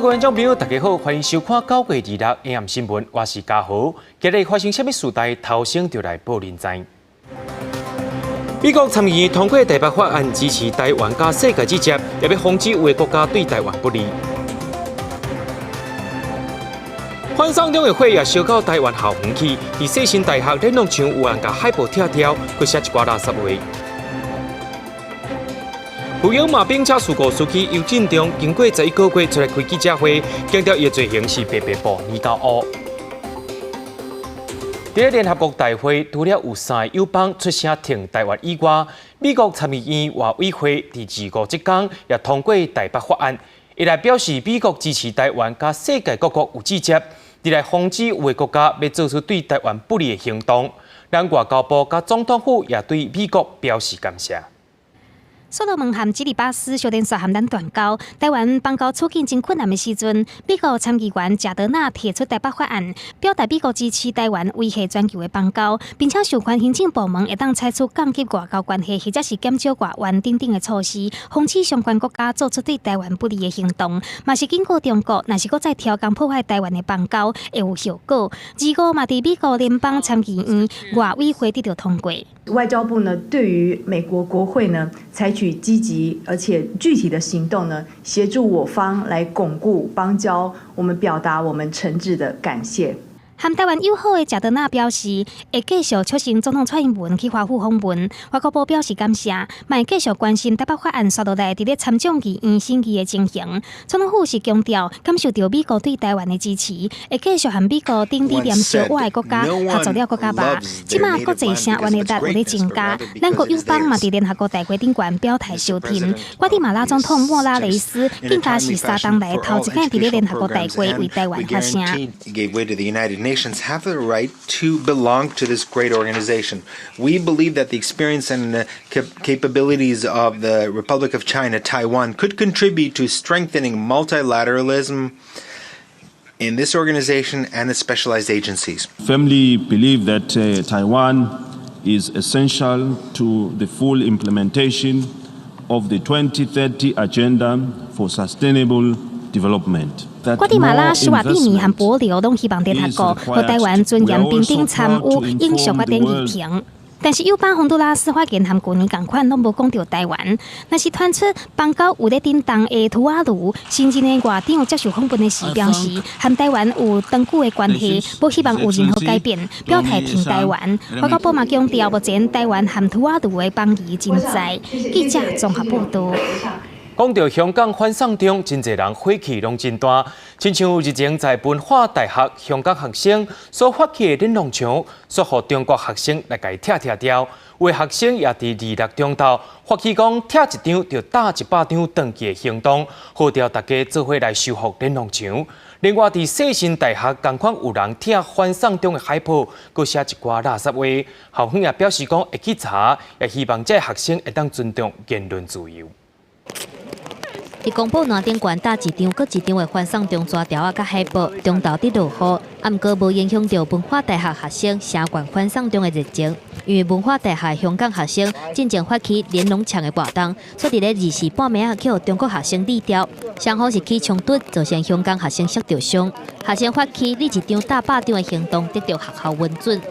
觀眾朋友，大家好，歡迎收看9月26 AM 新聞，我是嘉豪。今日發生啥物事代，頭先就來報恁知。美國參議院通過台北法案，支持台灣佮世界之接，也欲防止有的國家對台灣不利。反送中的火也燒到台灣校園去，佇世新大學連儂牆有人共海報拆掉，閣寫一寡垃圾話。芙蓉馬兵車事故司機游振中經過11個月出來開記者會，強調伊的罪行是白白布年到烏。佇聯合國大會，除了有三个友邦出聲挺台灣以外，美國參議院外委會佇25這工也通過台北法案，一來表示美國支持台灣佮世界各國有志接，二來防止有的國家欲做出對台灣不利的行動。咱外交部佮總統府也對美國表示感謝。所羅門和基里巴斯相連續和咱斷交，台灣邦交處境真困難的時陣，美國參議員賈德納提出台北法案，表達美國支持台灣維繫全球的邦交，並且授權行政部門會當採取降級外交關係或者是減少外援等等的措施，防止相關國家做出對台灣不利的行動。嘛是警告中國，若是閣再挑工破壞台灣的邦交，會有後果。25嘛，佇美國聯邦參議院外委會得著通過。外交部呢，對於美國國會呢，採取積極而且具體的行動呢，協助我方來鞏固邦交，我們表達我們誠摯的感謝。和台灣友好的賈德納表示，會繼續促成總統蔡英文去華府訪問。外交部表示感謝，嘛會繼續關心台北法案紲落來佇咧參眾議院審議的情形。總統府是強調，感受著美國對台灣的支持，會繼續和美國等理念相倚的國家合作了閣較密。這馬國際聲援的力有咧增加，咱國友邦嘛佇聯合國大會頂懸表態相挺。瓜地馬拉總統莫拉雷斯更加是三冬來頭一擺佇咧聯合國大會為台灣發聲。 Nations have the right to belong to this great organization. We believe that the experience and the capabilities of the Republic of China, Taiwan, could contribute to strengthening multilateralism in this organization and its specialized agencies. Firmly believe that Taiwan is essential to the full implementation of the 2030 Agenda for Sustainable Development. 瓜地馬拉、史瓦蒂尼和帛琉攏希望聯合國予台灣尊嚴平等參與永續發展議程，但是友邦洪都拉斯發言和舊年仝款攏無講著台灣。若是傳出邦交有咧振動的吐瓦魯新任的外長接受訪問的時表示，和台灣有長久的關係，無希望有任何改變，表態挺台灣。外交部嘛強調，目前台灣和吐瓦魯的邦誼真在。記者綜合報導。講著香港反送中，真濟人火氣攏真大。親像日前在文化大學香港學生所發起的連儂牆，煞予中國學生來共伊拆拆掉。有的學生也佇26中晝發起講拆一張就打100張轉去的行動，號召大家做伙來修復連儂牆。另外，佇世新大學仝款有人拆反送中的海報，閣寫一寡垃圾話。校方也表示講會去查，也希望這个學生會當尊重言論自由。佇公布欄頂懸貼一張閣一張的反送中紙條仔佮海報，中晝佇落雨，啊，毋過無影響著文化大學學生聲援反送中的熱情。因為文化大學香港學生進前發起連儂牆的活動，煞佇咧24半暝仔去予中國學生撕掉，雙方是起衝突，造成香港學生摔著傷。學生發起你一張打百張的行動，得著學校允准。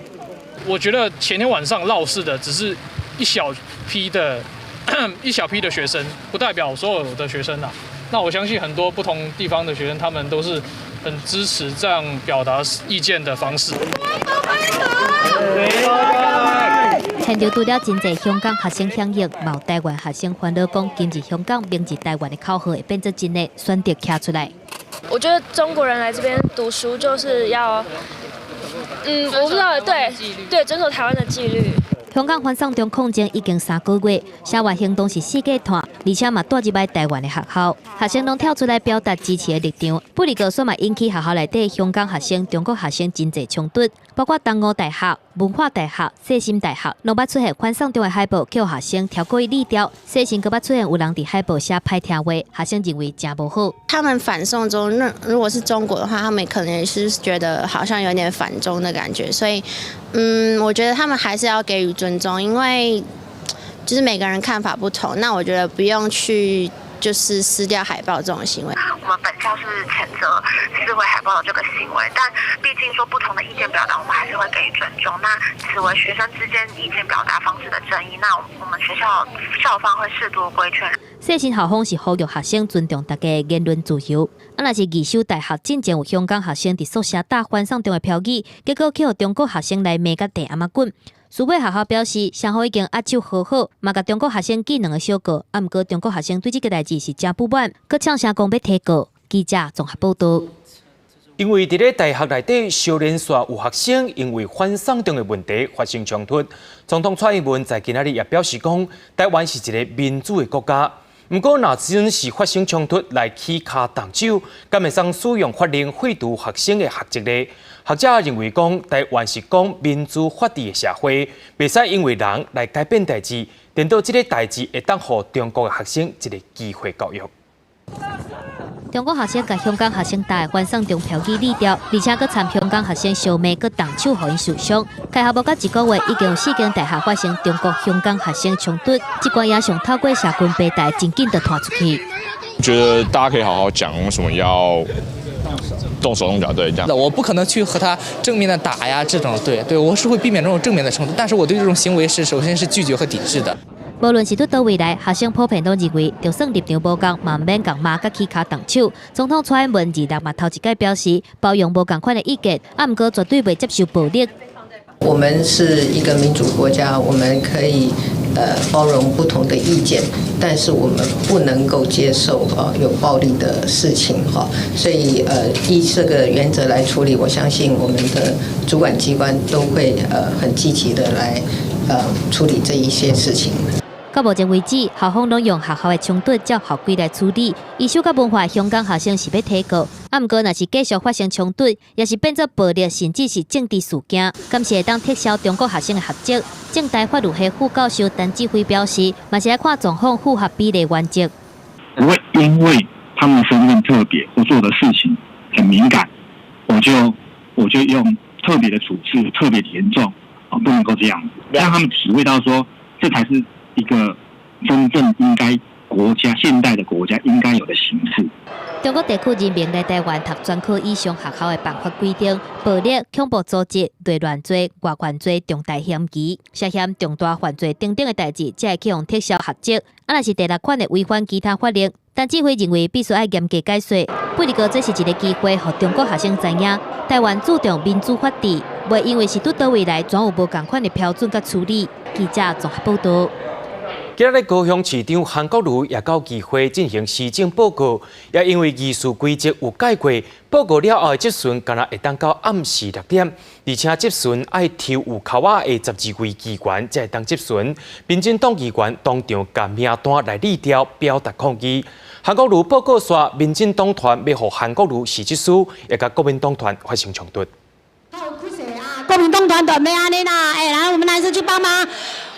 我覺得前天晚上鬧事的只是一小批的學生，不代表所有的學生啊。那我相信很多不同地方的學生，他們都是很支持這樣表達意見的方式。現場除了真濟香港學生響應，嘛有台灣學生煩惱講，今日香港，明日台灣的口號會變做真的，選擇徛出來。我覺得中國人來這邊讀書就是要，我不知道，對對，遵守台灣的紀律。香港反送中抗爭已經3個月，聲援行動是四界湠，而且嘛帶入來台灣的學校，學生攏跳出來表達支持的立場。不離個煞嘛引起學校內底香港學生、中國學生真濟衝突，包括東吳大學、文化大學、世新大學，攏捌出現反送中的海報，予學生跳過去撕掉。世新閣捌出現有人佇海報寫歹聽話，學生認為誠無好。他們反送中，那如果是中國的話，他們可能也是覺得好像有點反中的感覺，所以，我覺得他們還是要給予尊重，因為就是每個人看法不同，那我覺得不用去就是撕掉海報這種行為。我們本校是譴責撕毀海報的這個行為，但畢竟說不同的意見表達，我們還是會給予尊重。那此為學生之間意見表達方式的爭議，那我們學校校方會適度規勸。世新校方是呼籲學生尊重大家的言論自由。啊，若是義守大學進前有香港學生佇宿舍貼反送中的標語，結果去予中國學生來罵甲地頷仔滾。蘇北學校表示，雙方已經握手和好，嘛共中國學生寄兩个小告。啊，毋過中國學生對這个代誌是誠不滿，閣嗆聲講欲提告。記者綜合報導。因為佇咧大學內底相連紲有學生因為反送中的問題發生衝突，總統蔡英文在今仔日也表示講，台灣是一个民主的國家。毋過，若真是發生衝突來起跤動手，敢會使使用法令廢除學生的學籍呢？學者認為講，台灣是講民主法治的社會，袂使因為人來改變代誌，顛倒這个代誌會當予中國的學生一个機會教育。中國學生共香港學生貼的反送中標語撕掉，而且閣摻香港學生相罵，閣動手予𪜶受傷。開學無到一個月，已經有四間大學發生中國香港學生衝突，這關也想透過社群平台真緊就傳出去。覺得大家可以好好講，為什麼要動手動腳？對，這樣。我不可能去和他正面的打呀，這種對對，我是會避免這種正面的衝突，但是我對這種行為是首先是拒絕和抵制的。無論是佇佗位來，學生普遍攏認為，就算立場無仝，嘛毋免共罵佮起跤動手。總統蔡英文26嘛頭一擺表示，包容無仝款的意見，啊，毋過絕對袂接受暴力。我們是一個民主國家，我們可以包容不同的意見，但是我們不能夠接受有暴力的事情哈。所以依這個原則來處理，我相信我們的主管機關都會很積極的來處理這一些事情。到目前為止，校方攏用學校的衝突照校規來處理。藝術佮文化香港學生是欲提告，啊，毋過若是繼續發生衝突，抑是變做暴力，甚至是政治事件，敢是會當撤銷中國學生的學籍。政大法律系副教授陳志輝表示，嘛是愛看狀況符合比例原則。不會因為他們身份特別或做的事情很敏感，我就用特別的處置，特別嚴重啊，不能夠這樣子，讓他們體會到說，這才是一個真正應該國家現代的國家應該有的形式。中國地區人民來台灣讀專科以上學校的辦法規定，暴力、恐怖組織、內亂罪、外患罪重大嫌疑、涉嫌重大犯罪等等的代誌，才會去予撤銷學籍。啊，若是第六款的違反其他法令，陳志輝認為必須愛嚴格解說。不過，這是一個機會，予中國學生知影，台灣注重民主法治，袂因為是佇佗位來，總有無仝款的標準佮處理。記者綜合報導。今日高雄市長韓國瑜也到議會進行施政報告，也因為議事規則有改過，報告了後的質詢敢若會當到暗時6點，而且質詢愛抽有鉤仔的12位議員才會當質詢。民進黨議員當場共名單來撕掉，表達抗議。韓國瑜報告煞，民進黨團欲予韓國瑜辭職書，也佮國民黨團發生衝突。國民黨團的欲按呢啦，哎，來我們男生去幫忙。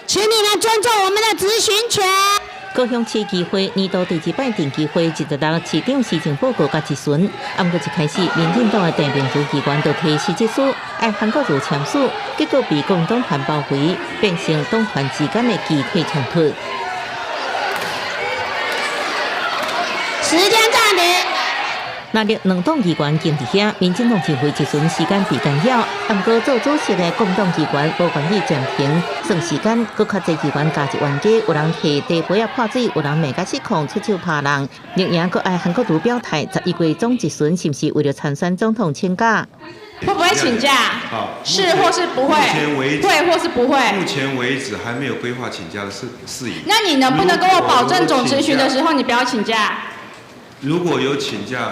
請你們尊重我們的質詢權。高雄市議會年度第二擺定期會26市長施政報告佮質詢，啊，毋過一開始，民進黨的陳明如議員就提辭職書，愛韓國瑜簽署，結果被國民黨團包圍，變成黨團之間的集體衝突。時間暫停。那日兩黨議員堅佇遐，民進黨認為質詢時間被干擾，啊，毋過做主席的國民黨議員無願意暫停，算時間，閣較濟議員加入冤家，有人提茶杯仔潑水，有人罵甲失控，出手拍人。綠營閣愛韓國瑜表態，11月總質詢是毋是為著參選總統請假？會不會請假？好，是或是不會？目前為止，會或是不會？目前為止還沒有規劃請假的事宜。那你能不能跟我保證總質詢的時候你不要請假？如果有請假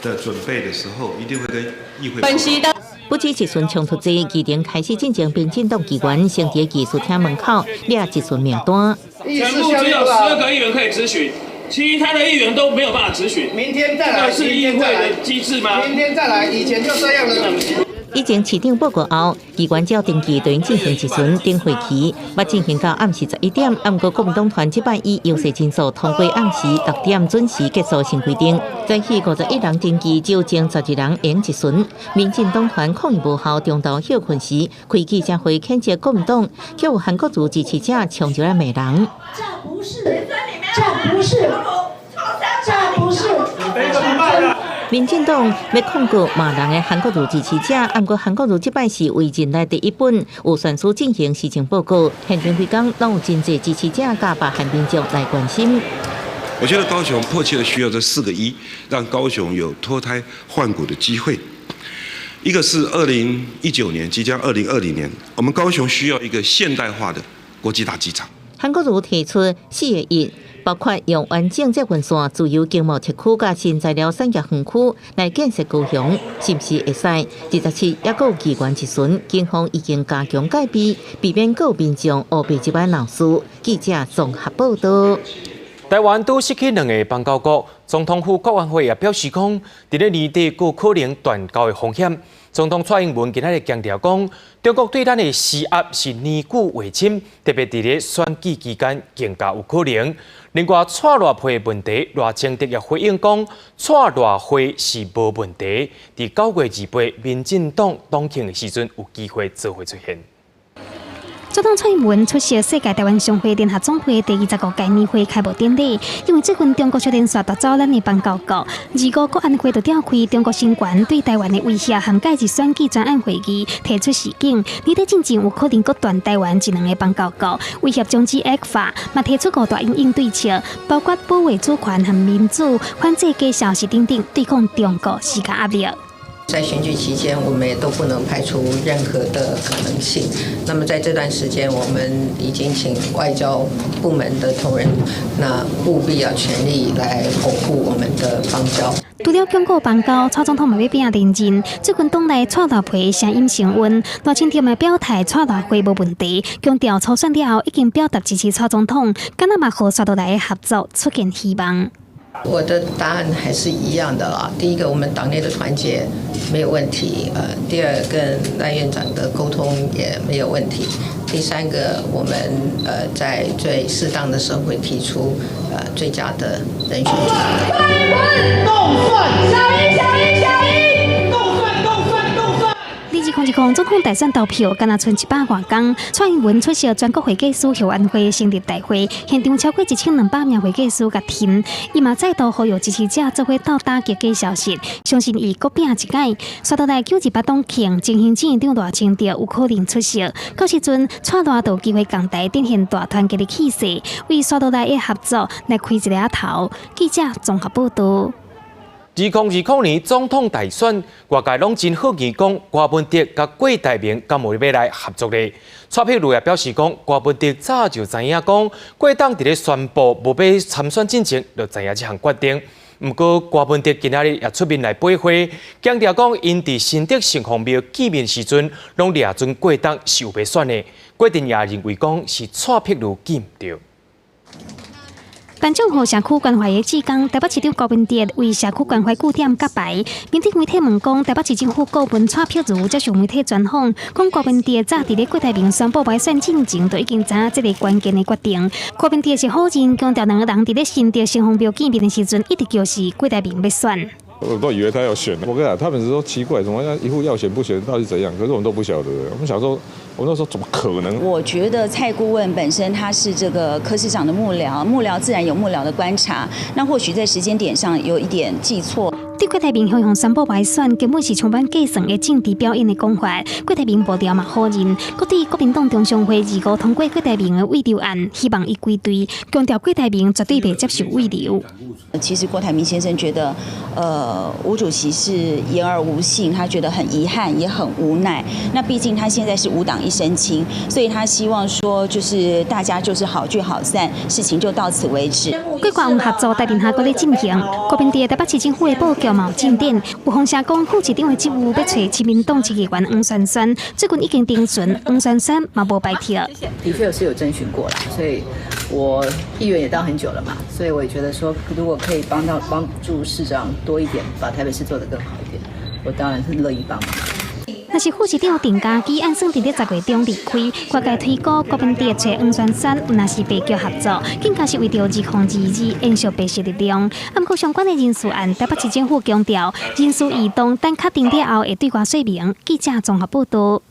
的準備的時候，一定會跟議會。本席的。不止質詢衝突濟，議程開始進前，民進黨議員先佇議事廳門口掠質詢名單。全部只有12個議員可以質詢，其他的議員都沒有辦法質詢。明天再來，這是議會的機制嗎？明天再來，以前就這樣了。以前市長報告後，議員照登記對進行質詢，頂會期欲進行到暗時11點。毋過國民黨團這擺以優勢人數通過暗時6點準時結束新規定。早起51人登記，只有剩12人會用質詢。民進黨團抗議無效，中晝歇睏時開記者會譴責國民黨，卻有韓國瑜支持者衝入來罵人。這不是，這不是。不是。民進黨欲控告罵人的韓國瑜支持者，毋過韓國瑜這擺是為任內第一本有選區進行施政報告，現場規工攏有真濟支持者佮北韓民眾來關心。我覺得高雄迫切的需要這四個一，讓高雄有脫胎換骨的機會。一個是2019年，即將2020年，我們高雄需要一個現代化的國際大機場。韓國瑜提出四個一，包括用完整捷運線、自由經貿特區佮新材料產業園區來建設高雄，是毋是會使？27猶閣有議員質詢，警方已經加強戒備，避免閣有民眾烏白這擺鬧事。記者綜合報道。台灣拄失去兩个邦交國，總統府國安會也表示講，佇咧年底閣可能斷交的風險。總統蔡英文今仔日強調講，中國對咱的施壓是年久日深，特別佇咧選舉期間更加有可能。另外，蔡賴配的問題，賴清德也回應講，蔡賴配是無問題。佇9月28，民進黨黨慶的時陣，有機會做伙出現。總統蔡英文出席世界台灣商會聯合總會第25屆年會開幕典禮，因為最近中國連續奪走咱的邦交國，25國安會就召開中國新冠對台灣的威脅和介入選舉專案會議，提出示警，年底進前有可能閣斷台灣一兩个邦交國，威脅終止 ECFA，嘛提出五大因應對策，包括保衛主權和民主、反制假消息等等，對抗中國施加壓力。在選舉期間，我們也都不能排除任何的可能性。那麼在這段時間，我們已經請外交部門的同仁，那務必要全力來鞏固我們的邦交。除了鞏固邦交，蔡總統嘛欲拼連任。最近黨內蔡賴配聲音升溫，賴清德嘛表態蔡賴配無問題，強調初選了後已經表達支持蔡總統，敢若嘛予紲落來的合作出現希望。我的答案還是一樣的啦。第一個，我們黨內的團結沒有問題；第二，跟賴院長的溝通也沒有問題。第三個，我們在最適當的時候會提出最佳的人選。凍蒜，小英，小英，小英，凍蒜，凍蒜，凍蒜。2020總統大選投票，敢若賰100外工。蔡英文出席全國會計師協安會成立大會，現場超過1200名會計師共聽。伊嘛再度呼籲支持者做伙鬥打擊假消息，相信伊閣拼一擺。紲落來928黨慶，執行長賴清德有可能出席。到時陣，蔡賴就有機會仝台展現大團結的氣勢，為紲落來的合作來開一个頭。記者綜合報道。2020年總統大選，外界攏真好奇講，柯文哲佮郭台銘敢有欲來合作咧？蔡壁如也表示講，柯文哲早就知影講，郭董佇咧宣布無欲參選進前，就知影這項決定。毋過柯文哲今仔日也出面來駁話，強調講，𪜶佇新竹城隍廟見面時陣，攏掠準郭董是有欲選的。郭陣也認為講是蔡壁如記毋著。頒獎予社區關懷的志工，台北市長柯文哲為社區關懷據點揭牌。面對媒體問講，台北市政府顧問蔡壁如接受媒體專訪，講柯文哲早佇咧郭台銘宣布欲選進前，就已經知影這个關鍵的決定。柯文哲是否認，強調兩个人佇咧新竹城隍廟見面的時陣，一直就是郭台銘欲選。我都以為他要選，我跟你講，他們是說奇怪，怎麼一副要選不選，到底怎樣？可是我們都不曉得。我們想說，我們都說怎麼可能？我覺得蔡顧問本身他是這個柯市長的幕僚，幕僚自然有幕僚的觀察。那或許在時間點上有一點記錯。對郭台銘雄雄宣布欲選，根本是充滿計算的政治表演的講法。郭台銘無聊嘛否認，閣對國民黨中常會25通過郭台銘的慰留案，希望伊歸隊，強調郭台銘絕對袂接受慰留。其實郭台銘先生覺得，吳主席是言而無信，他覺得很遺憾，也很無奈。那畢竟他現在是無黨一身輕，所以他希望說，就是大家就是好聚好散，事情就到此為止。郭郭黃合作台面下閣咧進行，國民黨台北市政府的布局嘛有進展，有風聲講副市長的職務欲揣親民黨市議員黃珊珊，最近已經徵詢黃珊珊嘛無排斥。的確是有徵詢過啦，所以我議員也當很久了嘛，所以我也覺得說，如果可以幫到幫助市長多一點，把台北市做得更好一點，我當然是樂意幫忙。若是副市長鄭家基按算佇咧10月中離開，外界推估郭文哲揣黃珊珊，若是白腳合作，更加是為著2022延續白色力量。毋過相關的人事案，台北市政府強調，人事異動等確定了後會對外說明。記者綜合報道。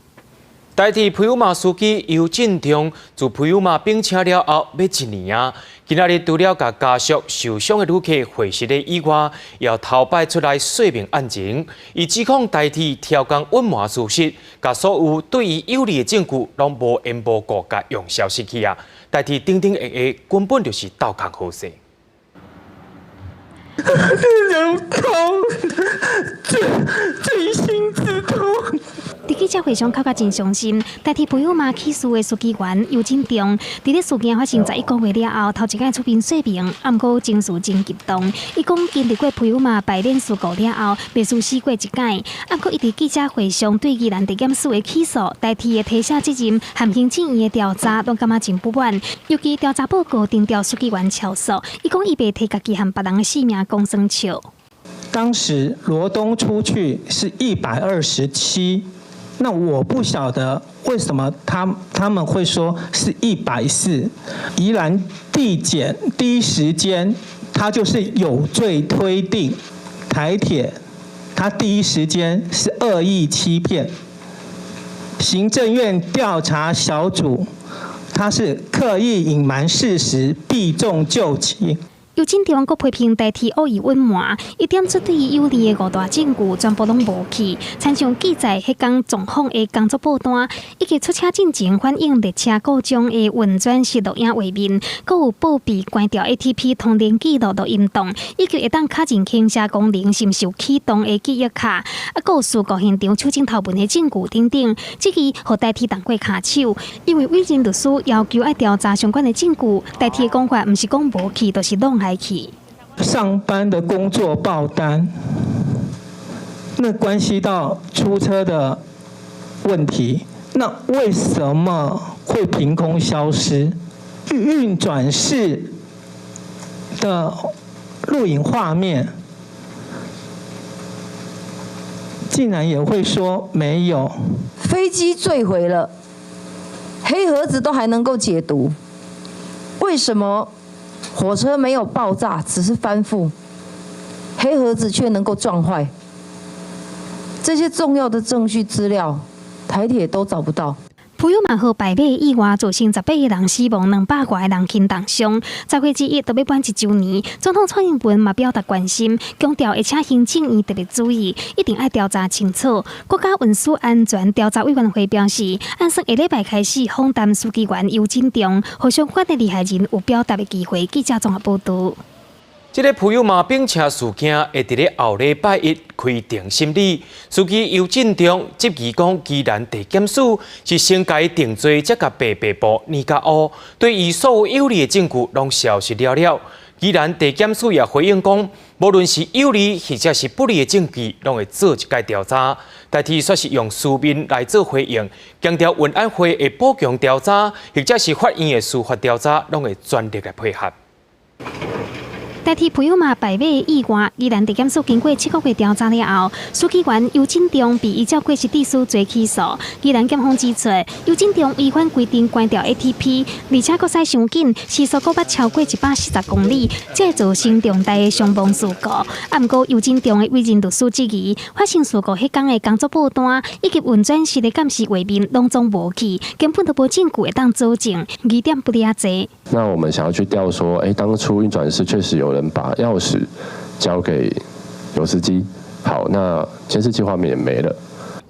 台鐵普悠瑪司機游振中自普悠瑪併車了後，欲一年啊！今仔日除了共家屬受傷的旅客會實的以外，也頭擺出來說明案情。伊指控台鐵刁工隱瞞事實，共所有對伊有利的證據攏無緣無故共用消失去啊！台鐵頂頂下下根本就是鬥空好勢。人頭，錐心之痛。佇記者會上哭甲真傷心，代替普悠瑪起事的書記員游振中，佇咧事件發生11個月了後，頭一擺出面說明，啊，毋過情緒真激動。伊講經歷過普悠瑪敗鏈事故了後，袂輸死過一擺。啊，毋過伊佇記者會上對宜蘭地檢署的起訴、台鐵的推卸責任、和行政院的調查，攏感覺真不滿。尤其調查報告定調書記員超速，伊講伊袂提家己和別人的性命講耍笑。當時羅東出去是127。那我不曉得為什麼他們會說是140。宜蘭地檢第一時間，他就是有罪推定台鐵，他第一時間是惡意欺騙。行政院調查小組，他是刻意隱瞞事實，避重就輕。游振中閣批評台鐵惡意隱瞞，伊點出對伊有利的五大證據全部攏無去，親像記載彼工狀況的工作報單，以及出車進前反映列車故障的運轉室錄影畫面，閣有報備關掉 ATP 通聯記錄錄音檔，以及會當確認行車功能是毋是有啟動的記憶卡，啊，閣有事故現場手指頭紋的證據等等，這支予台鐵動過跤手，因為委任律師要求愛調查相關的證據，台鐵的講法毋是講無去，就是攏愛去。上班的工作報單，那關係到出車的問題，那為什麼會憑空消失？運轉室的錄影畫面，竟然也會說沒有。飛機墜毀了，黑盒子都還能夠解讀，為什麼火車沒有爆炸，只是翻覆，黑盒子卻能夠撞壞？這些重要的證據資料，台鐵都找不到。普悠瑪號敗馬意外造成18個人死亡，200外個人輕重傷。10月1日就欲滿一週年，總統蔡英文嘛表達關心，強調會請行政院特別注意，一定愛調查清楚。國家運輸安全調查委員會表示，按算下禮拜開始訪談書記員游振中，予相關的利害人有表達的機會。記者綜合報導。這个普悠瑪併車事件會佇咧後禮拜一開庭審理。司機游振中質疑講，宜蘭地檢署是先共伊定罪，才共白白布黏甲烏，對伊所有有利的證據攏消失了了。宜蘭地檢署也回應講，無論是有利或者是不利的證據，攏會做一擺調查。台鐵煞是用書面來做回應，強調運安會會補強調查，或者是法院的司法調查，攏會全力來配合。代替普悠瑪敗馬意外，宜蘭地檢署經過7個月調查了後，書記員游振中被依照過失致死罪起訴。宜蘭檢方指出，游振中違反規定關掉 ATP，而且閣駛傷緊，時速閣捌超過140公里，才會造成重大的傷亡事故。啊，毋過游振中的委任律師質疑，發生事故彼工的工作報單以及運轉室的監視畫面攏總無去，根本就無證據會當佐證，疑點不離濟。那我們想要去調說，當初運轉室確實有人把鑰匙交給游司機，好，那監視器畫面也沒了。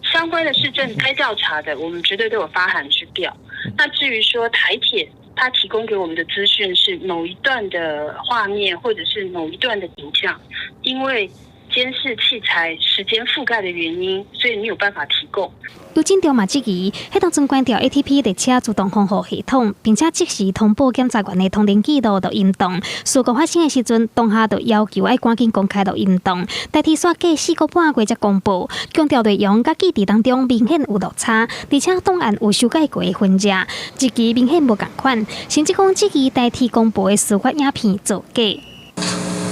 相關的事證該調查的，我們絕對都有發函去調。那至於說台鐵，他提供給我們的資訊是某一段的畫面，或者是某一段的影像，因為監視器材時間覆蓋的原因，所以沒有辦法提供。游振中嘛質疑，彼當陣關掉 ATP 列車自動防護系統，並且即時通報檢查員的通聯記錄錄音檔。事故發生的時陣，當下就要求愛趕緊公開錄音檔。台鐵煞隔4個半月才公布，強調內容佮記佇當中明顯有落差，而且檔案有修改過的痕跡，日期明顯無仝款，甚至講質疑台鐵公布的司法影片造假。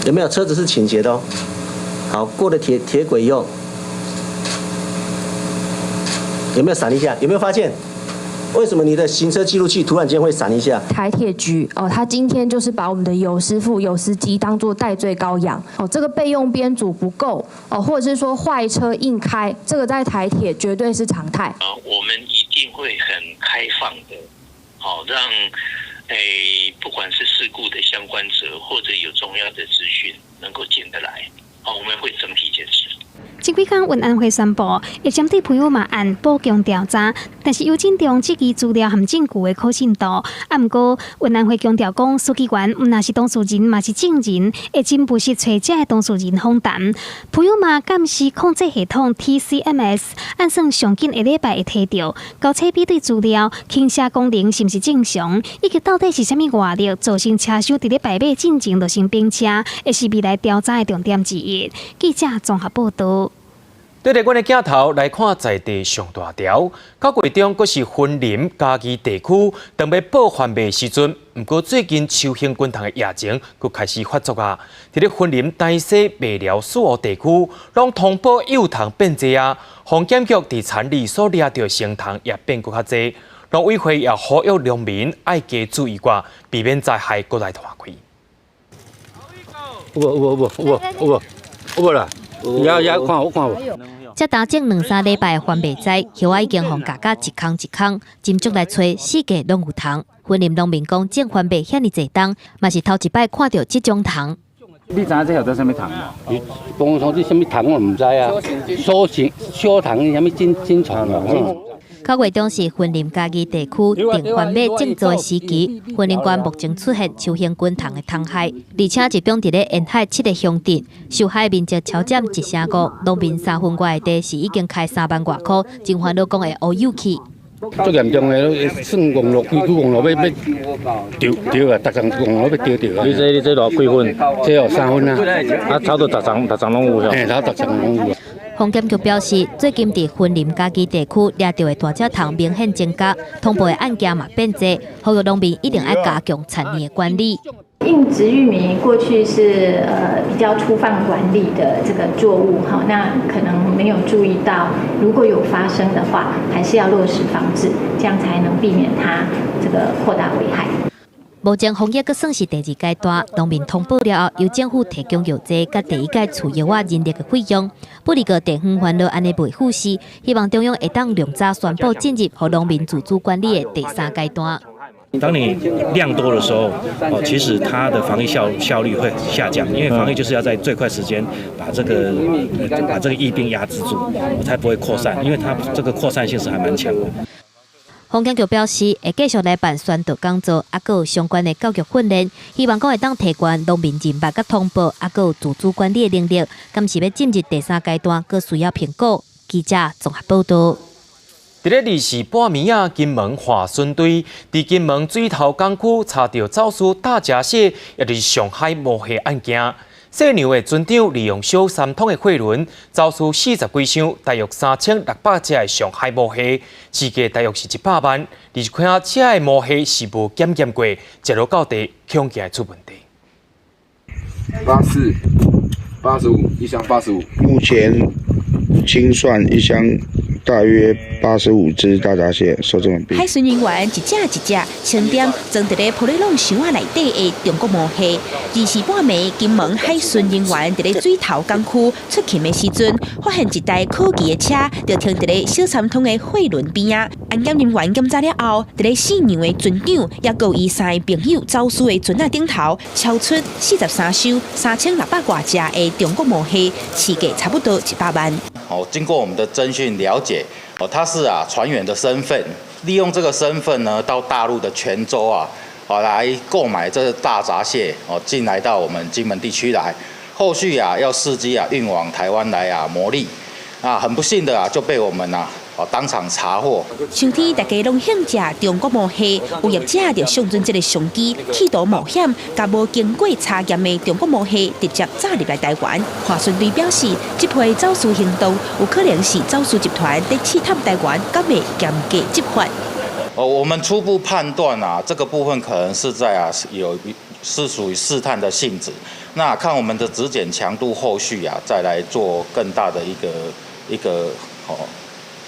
有沒有車子是傾斜的哦？好，過了鐵軌以後，有沒有閃一下？有沒有發現？為什麼你的行車記錄器突然間會閃一下？台鐵局哦，他今天就是把我們的尤師傅、尤司機當作代罪羔羊哦，這個備用編組不夠哦，或者是說壞車硬開，這個在台鐵絕對是常態。我們一定會很開放的，好讓不管是事故的相關者或者有重要的資訊能夠進得來，好，我們會整體檢視。前幾工運安會宣布，會針對潘友馬案補強調查，但是尤進中質疑資料和證據的可信度。啊，毋過運安會強調講，書記員毋但是當事人，嘛是證人，會真務實揣這个當事人訪談。潘友馬監視控制系統 TCMS，按算上緊下禮拜會提著，交車比對資料，傾斜功能是毋是正常，以及到底是啥物外力造成車廂佇咧排馬進前就先冰車，會是未來調查的重點之一。記者綜合報導。對著阮的鏡頭來看，在地上大條，九月中閣是雲林嘉義地區，當欲報番麥時陣，毋過最近秋興滾蟲的疫情閣開始發作啊！佇咧雲林台西麥寮四湖地區，攏通報幼蟲變濟啊！防檢局佇田裡所掠著成蟲也變閣較濟，農委會也呼籲農民愛加注意寡，避免災害閣來拖開。有無有無有無有無有無啦？也也看有看無。這焦種兩三禮拜番麥災，葉仔已經予咬甲一空一空，斟酌來揣四界攏有蟲。雲林農民講種番麥遐爾濟冬，嘛是頭一擺看著這種蟲。你知影這叫做啥物蟲無？伊講說這啥物蟲我毋知啊。小蟲小蟲，啥物真真蟲啊？九月中是雲林嘉義地區種番麥種植的時期，雲林縣目前出現秋興滾蟲的蟲害，而且集中佇咧沿海七个鄉鎮，受害面積超佔一成五，農民三分外的地是已經開3萬外箍，真煩惱講會烏有去。足嚴重的，算戇落規區戇落欲欲著著啊，逐層戇落欲著著啊。你這偌幾分？這哦3分啊。啊，差不多10層，10層攏有。嘿，差不多10層攏有。防檢局表示，最近佇雲林嘉義地區掠著的大隻蟲明顯增加，通報的案件嘛變濟，呼籲農民一定愛加強田裡的管理。硬質玉米過去是比較粗放管理的這個作物哈，那可能沒有注意到，如果有發生的話，還是要落實防治，這樣才能避免它這個擴大危害。目前防疫閣算是第二階段，農民通報了後，由政府提供藥劑，佮第一屆除藥仔人力的費用。不過地方煩惱按呢袂付是，希望中央會當量早宣布進入予農民自主管理的第三階段。當你量多的時候，哦，其實它的防疫效率會下降，因為防疫就是要在最快時間把這個疫病壓制住，才不會擴散，因為它這個擴散性是還蠻強的。防檢局表示，會繼續來辦宣導講座，啊，閣有相關的教育訓練，希望講會當提懸農民認捌佮通報，啊，閣有自主管理的能力。敢是欲進入第三階段，閣需要評估。記者綜合報導。佇咧二四半暝仔，金門岸巡隊佇金門水頭港區查著走私大閘蟹，也就是上海魔蟹案件。細娘的船長利用小三通的貨輪走私40幾箱，大約3600隻的上海魔蟹，市價大約是100萬。而且看這个魔蟹是無檢驗過，一路到底恐驚出問題。84，85，一箱85。目前清算一箱大約85隻大閘蟹，收這麼海巡人員一隻一隻清點裝佇咧玻璃籠箱仔內底的中國魔蟹。24半暝，金門海巡人員佇咧水頭港區出勤的時陣，發現一台可疑的車就停佇咧小三通的貨輪邊仔。安檢人員檢查了後，佇咧四娘的船長，抑閣有伊三个朋友走私的船仔頂頭，超出43箱3600外隻的中國魔蟹，市價差不多100萬。哦，經過我們的偵訊了解，哦，他是船員的身份，利用這個身份呢，到大陸的泉州啊，哦來購買這個大閘蟹，哦進來到我們金門地區來，後續啊要伺機啊運往台灣來啊牟利，啊很不幸的啊就被我們啊哦當場查獲。上天大家攏興食中國魔蟹，有業者就相準這個商機，企圖冒險，共無經過查驗的中國魔蟹直接炸入來台灣。岸巡隊表示，這批走私行動有可能是走私集團佇試探台灣，敢會嚴格執法。哦，我們初步判斷啊，這個部分可能是在啊有是屬於試探的性質。那看我們的執檢強度，後續啊再來做更大的一個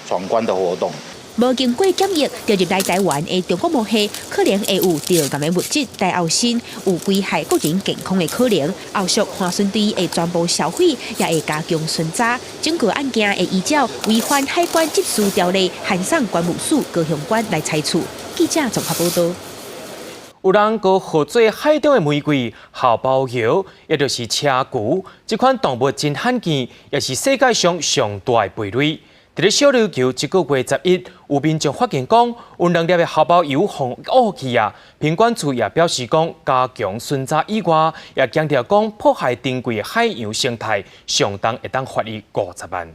闖關的活動。無經過檢疫就入來台灣的中國毛蟹，可能會有致癌的物質戴奧辛，有危害國人健康的可能。後續帆船隊會全部銷毀，也會加強巡查。整個案件會依照違反海關執事條例，函送關務署高雄關來裁處。記者綜合報道。有人閣號做海中的玫瑰、荷包鷗，也就是車蛆。這款動物真罕見，也是世界上上大的貝類。佇咧小琉球，這個月11，有民眾發現講，有兩粒的荷包蛹予挖去啊。品管處也表示講，加強巡查以外，也強調講破壞珍貴的海洋生態，上重會當罰伊50萬。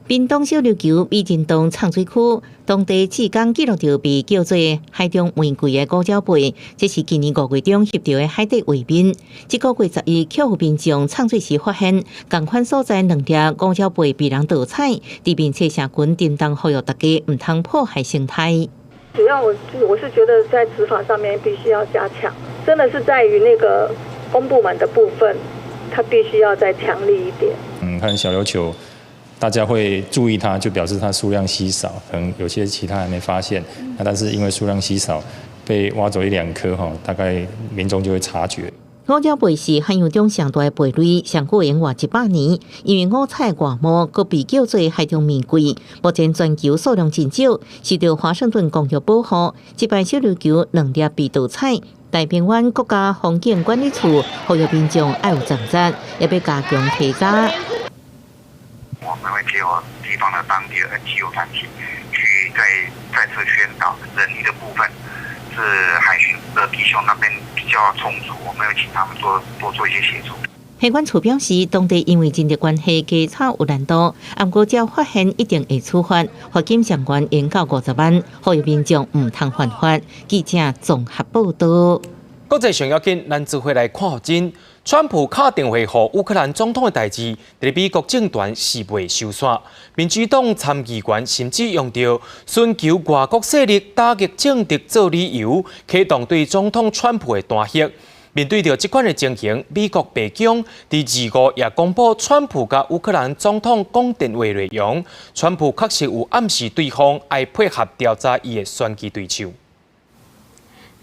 屏東小琉球美人洞藏水區，當地志工記錄著被叫做海中玫瑰的五爪貝，這是今年5月中翕著的海底畫面。這個月11，有民眾藏水時發現，仝款所在兩粒五爪貝被人盜採，佇面冊社群叮當呼籲大家毋通破壞生態。主要我是覺得在執法上面必須要加強，真的是在於那個公部門的部分，它必須要再強力一點。嗯，看小琉球。大家會注意它，就表示它數量稀少，可能有些其他還沒發現。那但是因為數量稀少，被挖走一兩顆哈，大概民眾就會察覺。五爪貝是海洋中上大的貝類，上久會用活100年。因為五彩外貌，閣被叫做海中玫瑰。目前全球數量真少，受到華盛頓公約保護。這擺小琉球兩粒被盜採，大鵬灣國家風景管理處呼籲民眾愛有責任，也欲加強提早。我們會結合地方的當地的 NGO 團體，去再次宣導人力的部分，是海巡的弟兄那邊比較充足，我們會請他們做多做一些協助。海管處表示，當地因為人力關係稽查有難度，毋過只要發現一定會處罰，罰金上懸會到50萬，呼籲民眾毋通犯法。記者綜合報道。國際上要緊，咱做伙來看予真。川普敲電話予烏克蘭總統的代誌，佇美國政壇是未收煞。民主黨參議員甚至用著尋求外國勢力打擊政敵做理由，啟動對總統川普的彈劾。面對著這款的情形，美國白宮佇25也公布川普佮烏克蘭總統講電話內容。川普確實有暗示對方愛配合調查伊的選舉對手。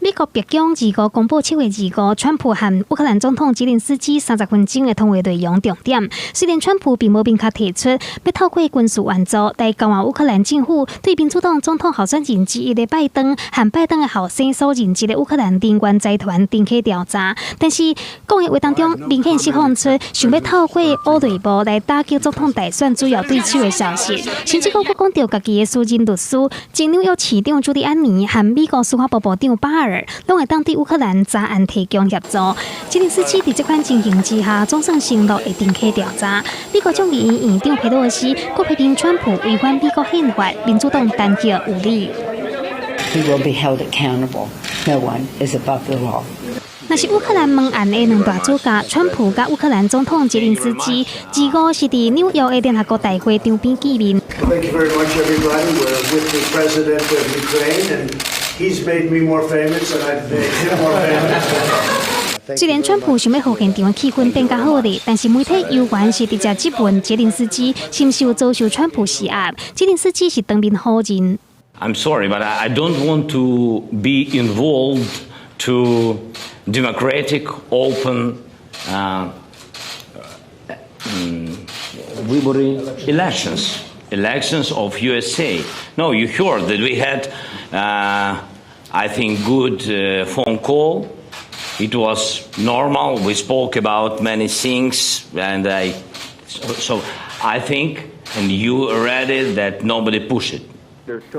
美國白宮25公布7月25，川普和烏克蘭總統澤連斯基30分鐘的通話內容重點。雖然川普並無明確提出欲透過軍事援助來交換烏克蘭政府對民主黨總統候選人之一的拜登和拜登的後生所任職的烏克蘭能源財團展開調查，但是講的話當中明顯釋放出想欲透過烏內部來打擊總統大選主要對手的消息，甚至閣講著家己的私人律師前紐約市長朱利安尼和美國司法部部長巴爾，攏會當對烏克蘭查案提供協助。澤連斯基佇這款情形之下，總算承諾會展開調查。美國眾議院院長佩洛西閣批評川普違反美國憲法，民主黨彈劾有理。 He will be held accountable. No one is above the law. 若是烏克蘭門案的兩大主角，川普佮烏克蘭總統澤連斯基，25是佇紐約的聯合國大會場邊見面。 Thank you very much, everybody. We're with the president of Ukraine, and he's made me more famous, and I've made him more famous. 雖然川普想欲予現場的氣氛變較好咧，但是媒體猶原是直接質問澤連斯基是毋是有遭受川普施壓。澤連斯基是當面否認。 I'm sorry, but I don't want to be involved to democratic, open выборы elections, elections of USA. No, you heard that we had, I think, good phone call. It was normal. We spoke about many things, and so I think, and you read it, that nobody pushed it.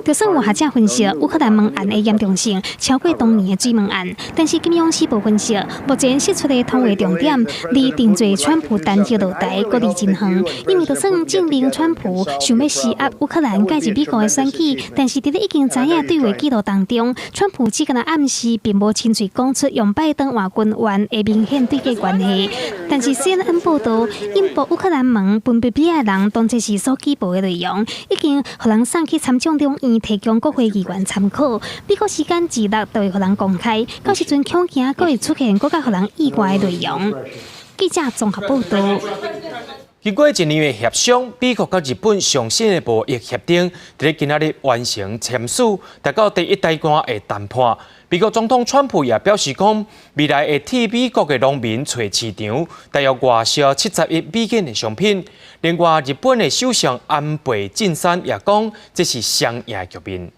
就算有學者分析烏克蘭門案的嚴重性超過當年的水門案，但是金融時報分析，目前釋出的通話重點離定罪川普彈劾落台閣離真遠，因為就算證明川普想欲施壓烏克蘭介入美國的選舉，但是佇咧已經知影對話記錄當中，川普只干焦暗示，並無親喙講出用拜登換軍援的明顯對價關係。但是 CNN 報道，引爆烏克蘭門分別比的人當作是手機報的內容，已經予人送去參眾兩院提供國會議員參考。美國時間26就會予人公開，到時陣恐驚閣會出現閣較予人意外的內容。記者綜合報道。經過一年的協商，美國佮日本上新的貿易協定，佇咧今仔日完成簽署，達到第一階段的談判。美國總統川普也表示講，未來會替美國的農民揣市場，大約外銷70億美金的商品。另外，日本的首相安倍晉三也講，這是雙贏局面。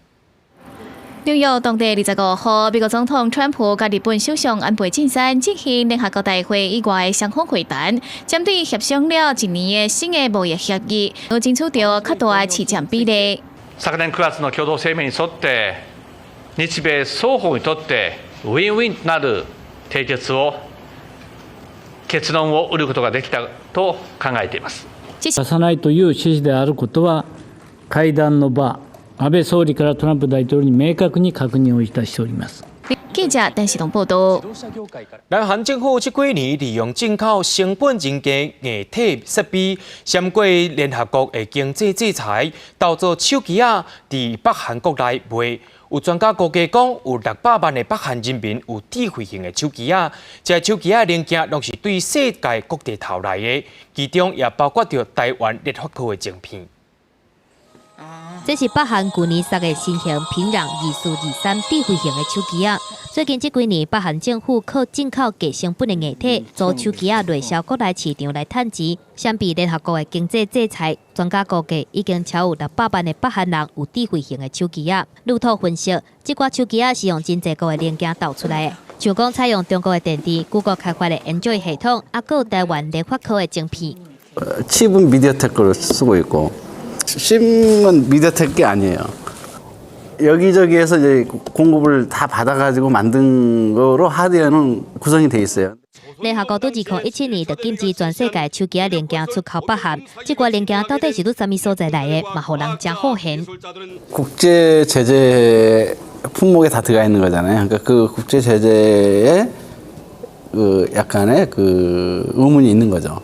紐約當地25號，美國總統川普佮日本首相安倍晉三進行聯合國大會以外的雙方會談，針對協商了一年的新的貿易協議，有爭取著較大的市場比例。昨年9月の共同聲明に沿って、日米雙方にとってウィンウィンとなる締結を結論を得ることができたと考えています。出さないという趣旨であることは、会談の場、安倍総理からトランプ大統領に明確に確認をいたしております。記者鄧世東報道。南韓政府這幾年利用進口成本真低硬體設備，閃過聯合國的經濟制裁，投做手機仔佇北韓國內賣。有專家估計講，有600萬的北韓人民有智慧型的手機仔，這手機仔零件攏是對世界各地偷來的，其中也包括著台灣聯發科的晶片。這是北韓舊年殺的新型平壤2423智慧型的手機仔。最近這幾年，北韓政府靠進口低成本的硬體做手機仔內銷國內市場來趁錢。相比聯合國的經濟制裁，專家估計已經超有600萬的北韓人有智慧型的手機仔。路透分析，這寡手機仔是用真濟國的零件鬥出來的，像講採用中國的電池、谷歌開發的 Android 系統，抑閣有台灣聯發科的晶片。 칩은 미디어텍 걸 쓰고 있고. SIM은 미디어텍 게 아니에요. 여기저기에서 이제 공급을 다 받아가지고 만든 거로 하드웨어는 구성이 돼 있어요. 聯合國佇2017年就禁止全世界手機仔零件出口北韓，這寡零件到底是佇啥物所在來的，嘛予人誠好玄。 국제 제재 품목에 다 들어가 있는 거잖아요. 그러니까 그 국제 제재에 그 약간의 그 의문이 있는 거죠.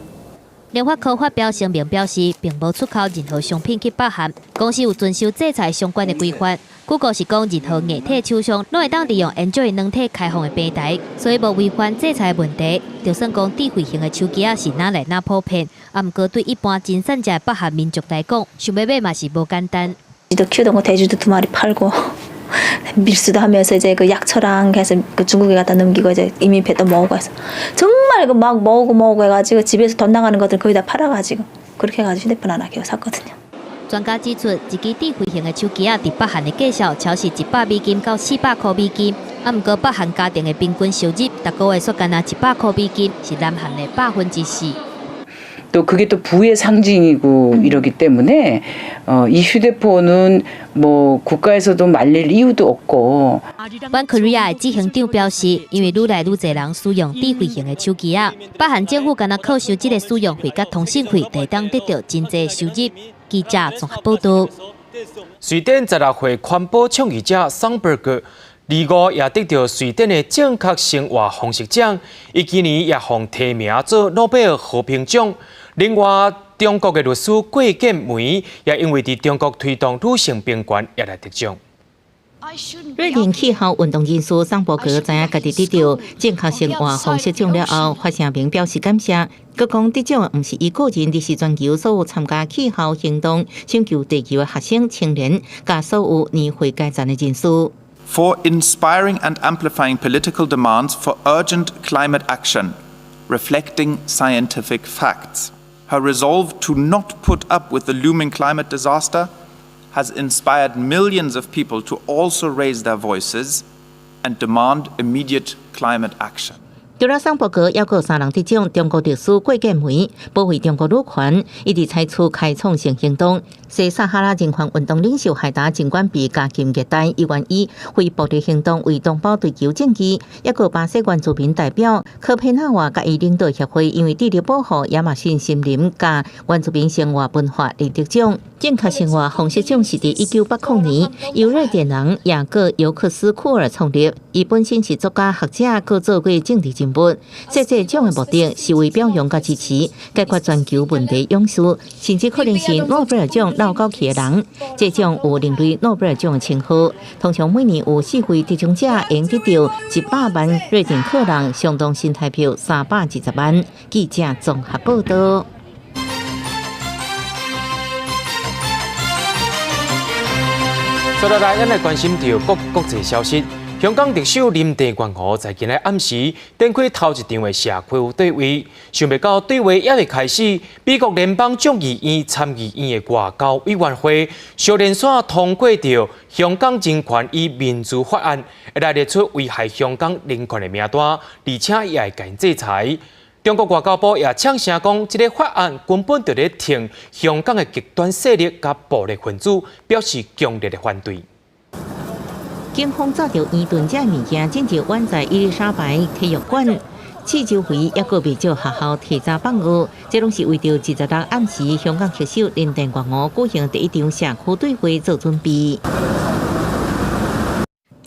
聯發科發表聲明表示，並無出口任何商品去北韓，公司有遵守制裁相關的規範。谷歌是講，任何硬體廠商攏會當利用 Android 軟體開放的平台，所以無違反制裁問題。就算講智慧型的手機仔是哪來哪普遍，啊，毋過對一般真散食北韓民眾來講，想欲買嘛是無簡單。 키우던 거 돼지도 두 마리 팔고 밀수도 하면서 이제 그 약초랑 해서 그 중국에 갖다 넘기고 이제 인민폐도 모으고 해서 정말 그 막 모으고 모으고 해가지고 집에서 돈 나가는 것들 거의 다 팔아가지고 그렇게 해가지고 휴대폰 하나 겨우 샀거든요. 專家指出，一支智慧型的手機仔佇北韓的價數超是100美金到400箍美金，啊，毋過北韓家庭的平均收入，逐個月煞干焦100箍美金，是南韓的4%。 또 그게 또 부의 상징이고 이러기 때문에 이 휴대폰은 뭐 국가에서도 말릴 이유도 없고. ONE Korea 的執行長表示，因為愈來愈濟人使用智慧型的手機仔，北韓政府干焦靠收這个使用費佮通信費，就會當得著真濟收入。記者綜合報導。瑞典16歲環保倡議者桑伯格，25也得著瑞典的正確生活方式獎，伊今年也予提名做諾貝爾和平獎。另外，中國的律師郭建梅也因為佇中國推動女性平權，也來得獎。瑞典氣候運動人士桑伯格知影家己得著正確生活方式獎了後，發聲明表示感謝。閣講得獎毋是伊個人，而是全球所有參加氣候行動、拯救地球的學生、青年，佮所有年歲階層的人士。 For inspiring and amplifying political demands for urgent climate action, reflecting scientific facts. Her resolve to not put up with the looming climate disaster has inspired millions of people to also raise their voices and demand immediate climate action. 除了桑伯格，猶閣有三人得獎。中國律師郭建梅保衛中國女權，一直採取開創性行動。西撒哈拉人權運動領袖海達儘管被監禁熱帶，伊願意非暴力行動為同胞追求正義。抑閣巴西原住民代表科佩納瓦佮伊領導協會，因為致力保護亞馬遜森林佮原住民生活文化而得獎。正確生活方式獎是佇1980年由瑞典人雅各尤克斯庫爾創立，伊本身是作家、學者，閣做過政治人物。設這獎的目的是為表揚佮支持解決全球問題勇士，甚至可能是諾貝爾獎落狗去的人。這獎有另類諾貝爾獎的稱號。通常每年有四位得獎者，會得著100萬瑞典克朗，相當新台幣320萬。記者綜合報導。接落來，咱來關心著國際消息。香港特首林鄭月娥在今日暗時展開頭一場的社區對話，想袂到對話猶未開始，美國聯邦眾議院、參議院的外交委員會相連紲通過著香港人權與民主法案，來列出危害香港人權的名單，而且也會共制裁。中國外交部也嗆聲講，這个法案根本就咧挺香港的極端勢力佮暴力分子，表示強烈的反對。警方抓著煙遁這物件，進入遠在伊麗莎白體育館，四周圍猶閣袂少學校提早放學，這攏是為著26暗時香港特首林鄭月娥舉行第一場社區對話做準備。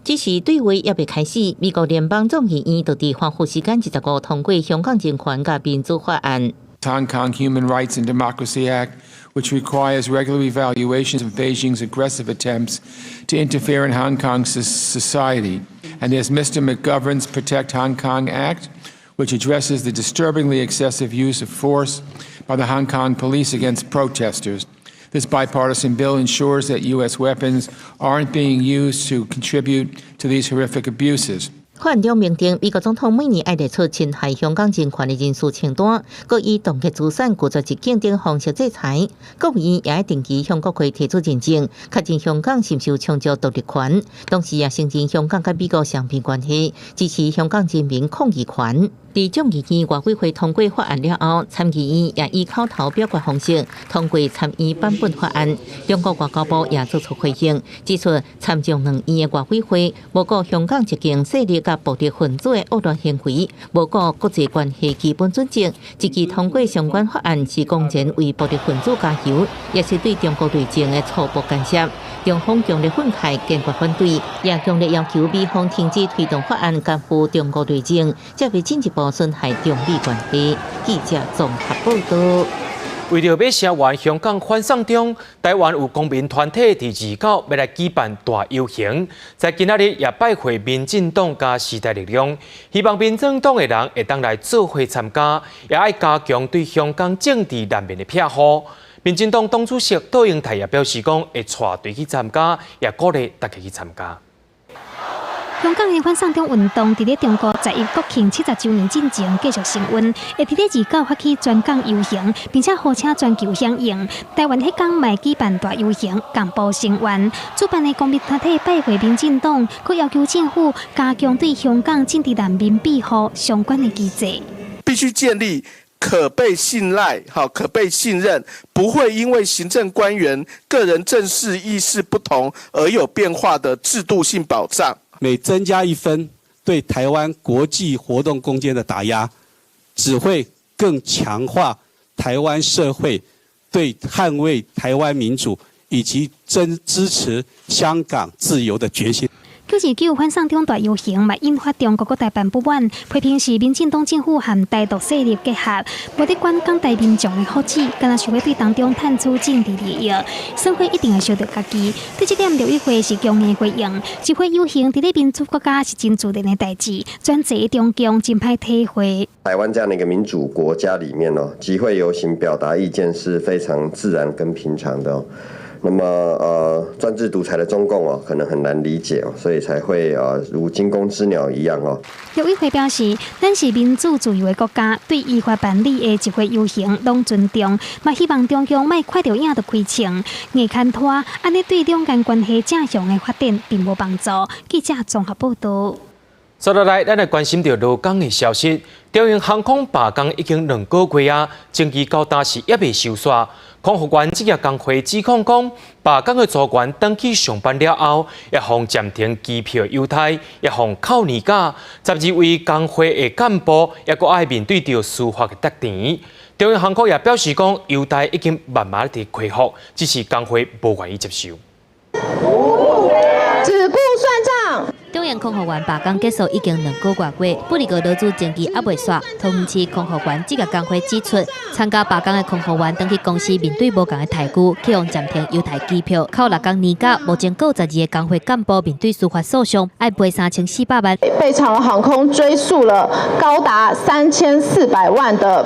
只是對話猶未開始，美國聯邦眾議院就佇華府時間25通過香港人權佮民主法案。 Hong Kong Human Rights and Democracy Act, which requires regular evaluations of Beijing's aggressive attempts to interfere in Hong Kong's society. And there's Mr. McGovern's Protect Hong Kong Act, which addresses the disturbingly excessive use of force by the Hong Kong police against protesters. This bipartisan bill ensures that U.S. weapons aren't being used to contribute to these horrific abuses. 法案中明定，美國總統每年愛列出侵害香港人權的人士清單，閣以凍結資產、拒絕入境等方式制裁。國務院也愛定期向國會提出認證，確認香港是毋是有充足獨立權，同時也承認香港佮美國雙邊關係，支持香港人民抗議權。佇眾議院外委會通過法案了後，參議院也以口頭表決方式通過參院版本法案。中國外交部也做出回應，指出參眾兩院的外委會無顧香港激進勢力佮暴力分子的惡劣行為，無顧國際關係基本準則，積極通過相關法案是公然為暴力分子加油，也是對中國內政的粗暴干涉。中方強烈憤慨，堅決反對，也強烈要求美方停止推動法案干預中國內政，這會進一步損害中美關係。記者綜合報導。為著欲聲援香港反送中，台灣有公民團體佇29欲來舉辦大遊行，在今仔日也拜會民進黨佮時代力量，希望民進黨的人會當來做伙參加，也愛加強對香港政治難民的庇護。民進黨黨主席卓榮泰也表示講，會帶隊去參加，也鼓勵大家去參加。香港的反送中運動，佇咧中國十一國慶70週年進前繼續升溫，會佇咧29發起全港遊行，並且呼請全球響應。台灣彼工嘛舉辦大遊行，共步聲援。主辦的公民團體拜會民進黨，閣要求政府加強對香港政治難民庇護相關的機制。必須建立可被信賴、好可被信任，不會因為行政官員個人政治意識不同而有變化的制度性保障。每增加一分對台灣國際活動空間的打壓，只會更強化台灣社會對捍衛台灣民主以及真支持香港自由的決心。929反送中大遊行嘛，引發中國國台辦不滿，批評是民進黨政府和台獨勢力結合，無咧管廣大民眾的福祉，敢若想欲對當中趁取政治利益，社會一定會傷著家己。對這點，陸委會是強硬回應，集會遊行佇咧民主國家是真自然的代誌，專制的中共真歹體會。台灣這樣的一個民主國家裡面哦，集會遊行表達意見是非常自然跟平常的哦。那麼，專制獨裁的中共哦，可能很難理解哦，所以才會如驚弓之鳥一樣哦。陸委會表示，咱是民主自由的國家，對依法辦理的集會遊行攏尊重，嘛希望中共莫看著影就開槍，硬牽拖，按呢對兩岸關係正常的發展並無幫助。記者綜合報導。接落來，咱來關心著勞工的消息。長榮航空罷工已經2個月啊，爭議到今是猶未收煞。空服員職業工會指控講，罷工的組員轉去上班了後，也予暫停機票優待，也予扣年假。12位工會的幹部也閣愛面對著司法的調查。長榮航空也表示講，優待已經慢慢佇恢復，只是工會無願意接受。只顧算帳。長中營空服員罷工結束已經2個外月，不過勞資爭議猶未煞。桃園市空服員職業工會指出，參加罷工的空服員轉去公司面對無仝的待遇，去予暫停優待機票，扣6工年假。目前閣有12個工會幹部面對司法訴訟，愛賠3400萬。被長榮航空追訴了高達3400萬的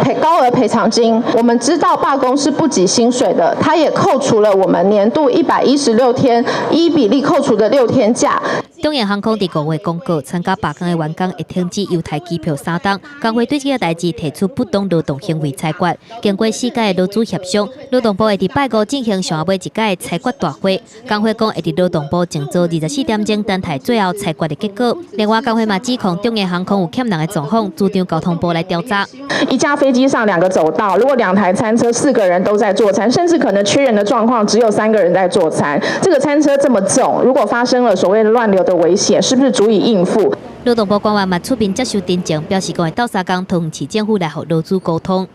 賠高額賠償金。我們知道罷工是不給薪水的，他也扣除了我們年度116天依比例扣除的6天假。中營航空佇5月公告，參加罷工的員工會停止優待機票3冬。工會對這個代誌提出不當勞動行為裁決。經過四屆的勞資協商，勞動部會佇拜五進行上後尾一屆的裁決大會。工會講會佇勞動部靜坐24點鐘，等待最後裁決的結果。另外，工會嘛指控中營航空有欠人的狀況，主張交通部來調查。一架飛機上兩個走道，如果兩台餐車四個人都在做餐，甚至可能缺人的狀況，只有三個人在做餐。這個餐車這麼重，如果發生了所謂的亂流的危險，是不是足以應付？勞動部官員嘛出面接受陳情，表示講會鬥相共桃園市政府來予勞資溝通。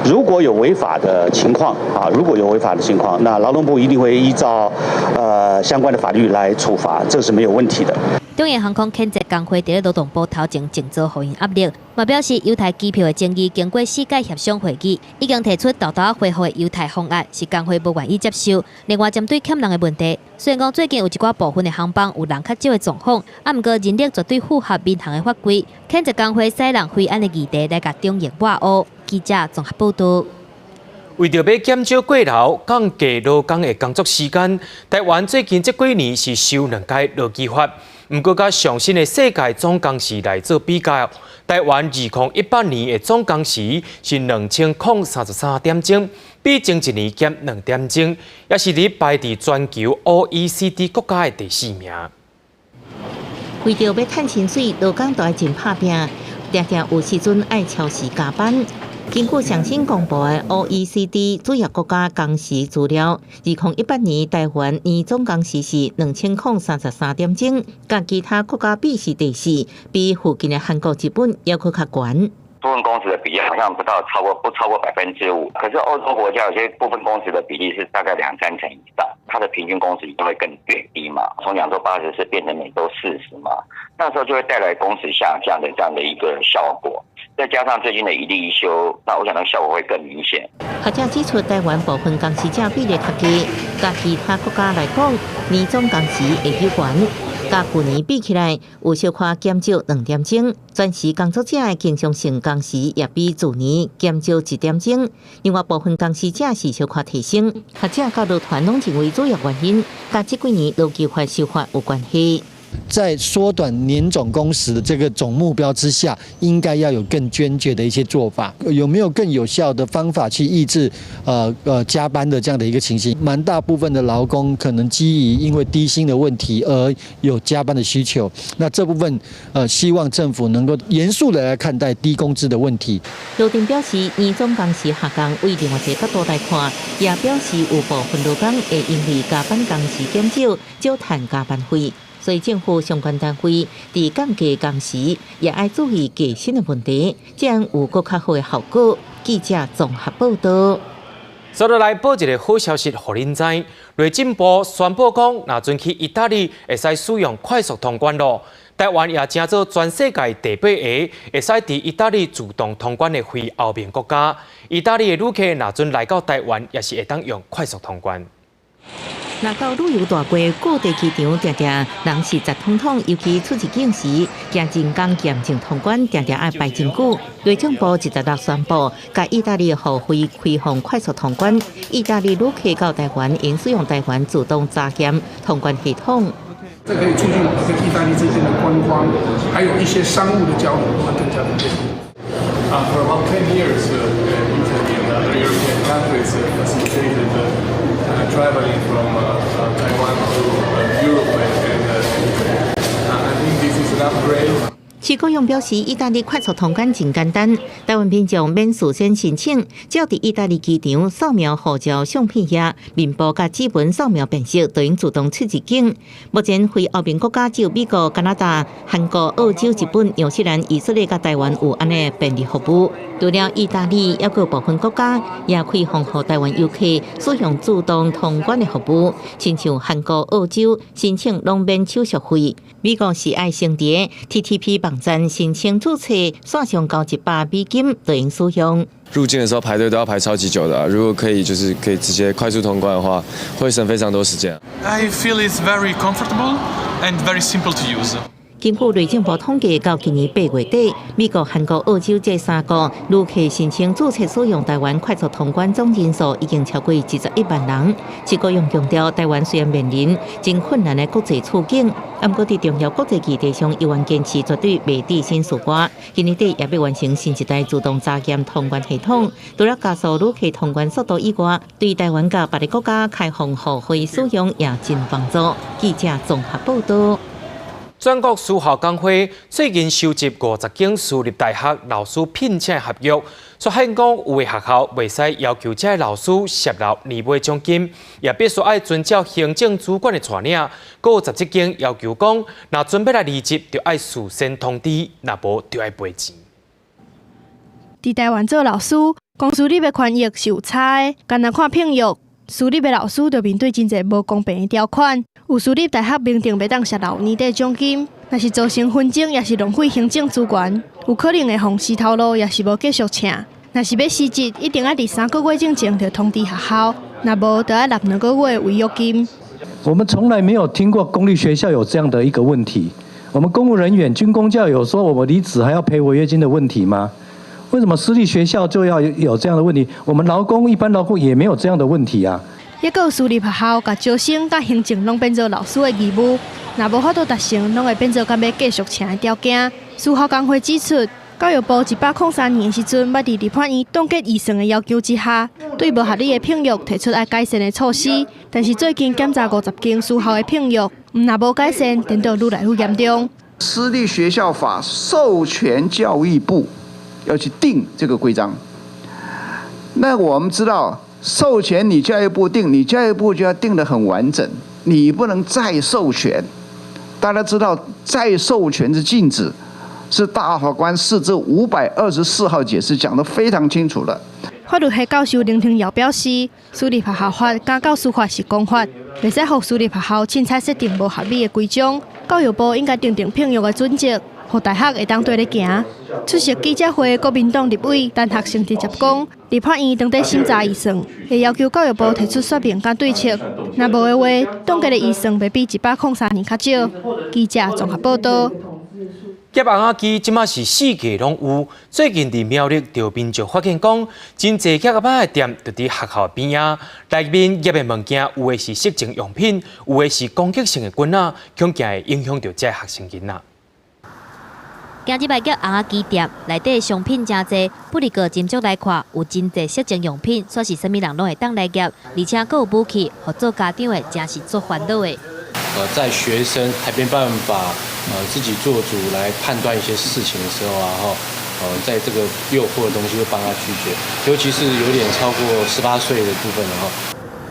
如果有違法的情況啊，如果有違法的情況，那勞動部一定會依照相關的法律來處罰，這是沒有問題的。中營航空譴責工會佇咧勞動部頭前靜坐，予𪜶壓力，嘛表示優待機票的爭議經過四屆協商會議，已經提出沓沓仔恢復的優待方案，是工會無願意接受。另外，針對欠人的問題，雖然講最近有一寡部分的航班有人較少的狀況，啊，毋過人力絕對符合民航的法規，譴責工會使人飛安的議題來共中營抹烏。記者綜合報道。為著欲減少過勞、降低勞工的工作時間，台灣最近這幾年是修兩屆勞基法。毋過，佮上新的世界總工時來做比較，台灣2018年的總工時是2033點鐘，比前一年減2點鐘，也是佇排佇全球 OECD 國家的第四名。為著欲趁薪水，勞工都愛真拍拚，定定有時陣愛超時加班。根據上新公布的 OECD 主要國家工時資料，2018年台灣年總工時是2033點鐘，佮其他國家比是第四，比附近的韓國、日本猶閣較懸。部分工時的比例好像不到超過不超過5%，可是歐洲國家有些部分工時的比例是大概兩三成以上，它的平均工時一定會更低嘛，從2周84變成每周40嘛，那時候就會帶來工時下降的這樣的一個效果。再加上最近的一例一休，那我想那個效果會更明顯。學者指出，台灣部分工時者比例較低，佮其他國家來講，年總工時會較懸。佮舊年比起來，有小可減少2點鐘。全時工作者的經常性工時也比去年減少1點鐘。另外，部分工時者是小可提升。學者佮勞團攏認為主要原因，佮這幾年勞基法修法有關係。在縮短年總工時的這個總目標之下，應該要有更堅決的一些做法。有沒有更有效的方法去抑制加班的這樣的一個情形？蠻大部分的勞工可能基於因為低薪的問題而有加班的需求。那這部分希望政府能夠嚴肅的來看待低工資的問題。勞電表示，年總工時下降，對另外一個角度來看，也表示有部分勞工會因為加班工時減少，少趁加班費。所以政府相關單位佇降低工時，也愛注意加薪的問題，這樣有閣較好的效果。記者綜合報道。接落來報一个好消息，予恁知。內政部宣布講，若陣去意大利會使使用快速通關囉。台灣也成做全世界第八個會使佇意大利自動通關的非歐盟國家。意大利的旅客若陣來到台灣，也是會當用快速通關。若到旅遊大國各地機場，定定人是擠通通，尤其出入境時，驚人工驗證通關，定定愛排真久。內政部26宣布，佮意大利互惠開放快速通關，意大利旅客到台灣應使用台灣自動查驗通關系統。這可以促進我們跟意大利之間的觀光，還有一些商務的交流，會更加的便利。 For about 10 years, Italy and other European countries facilitated traveling from Taiwan to Europe, and I think this is an upgrade. 試講國勇表示，意大利快速通關真簡單，台灣民眾免事先申請，只要佇意大利機場掃描護照相片頁、面部佮指紋掃描辨識，就會自動出入境。目前非歐盟國家只有美國、加拿大、韓國、澳洲、日本、紐西蘭、以色列佮台灣有按呢便利服務。除了意大利，猶閣有部分國家也開放予台灣遊客使用自動通關的服務，親像韓國、澳洲申請攏免手續費。美國是愛先佇 TTP 網站申請註冊，線上交100美金就能使用。入境的時候排隊都要排超級久的，如果可以就是可以直接快速通關的話，會省非常多時間。 I feel it's very comfortable and very simple to use. 根據內政部統計，到今年8月底，美國、韓國、澳洲這三國旅客申請註冊使用台灣快速通關總人數已經超過21萬人。齊國勇強調，台灣雖然面臨真困難的國際處境，毋過佇重要國際議題上，依然堅持絕對袂置身事外。今年底也欲完成新一代自動查驗通關系統，除了加速旅客通關速度以外，對台灣佮別个國家開放互惠使用也真幫助。記者綜合報道。全國私校工會最近收集50間私立大學老師聘請合約，發現講有的學校袂使要求這老師設留年尾獎金，也必須愛遵照行政主管的帶領。閣有17間要求講，若準備來離職，就愛事先通知，若無就愛賠錢。佇台灣做老師，公私立的權益是有差的，干焦看聘約，私立的老師就面對真濟無公平的條款。有私立大學明定袂當設留年底獎金，若是造成紛爭，抑是浪費行政資源，有可能會予辭頭路，抑是無繼續請。若是欲辭職，一定愛佇3個月之前就通知學校，若無就愛納2個月違約金。我們從來沒有聽過公立學校有這樣的一個問題。我們公務人員、軍公教有說我們離職還要賠違約金的問題嗎？為什麼私立學校就要有這樣的問題？我們勞工一般勞工也沒有這樣的問題啊。抑閣有私立學校，共招生佮行政攏變做老師的義務，若無法度達成，攏會變做敢欲繼續請的條件。私校工會指出，教育部103年的時陣，捌佇立法院凍結預算的要求之下，對無合理的聘約提出愛改善的措施。但是最近檢查50間私校的聘約，毋但無改善，顛倒愈來愈嚴重。私立學校法授權教育部要去定這個規章，那我們知道。授權你教育部定，你教育部就要定得很完整，你不能再授權。大家知道再授權是禁止，是大法官釋字524號解釋講得非常清楚了。法律系教授林廷耀表示，私立學校法佮教師法是公法，袂使予私立學校凊彩設定無合理的規章。教育部應該訂定聘約的準則，予大學會當綴咧行。出席記者會，國民黨立委陳學聖直接講，立法院當佇審查預算，會要求教育部提出說明佮對策。若無的話，凍結的預算袂比103年較少。記者綜合報道。夾尪仔機這馬是四界攏有。最近佇苗栗就民眾發現講，真濟夾尪仔的店就佇學校邊仔，內面夾的物件有的是色情用品，有的是攻擊性的棍仔，恐驚會影響著這學生囡仔。行入來夾尪仔機店，內底商品誠濟，不過斟酌來看，有真濟色情用品，煞是啥物人攏會當來夾，而且閣有武器，予做家長的誠是足煩惱的。在學生還沒辦法自己做主來判斷一些事情的時候啊，哈，在這個誘惑的東西會幫他拒絕，尤其是有點超過18歲的部分，哈。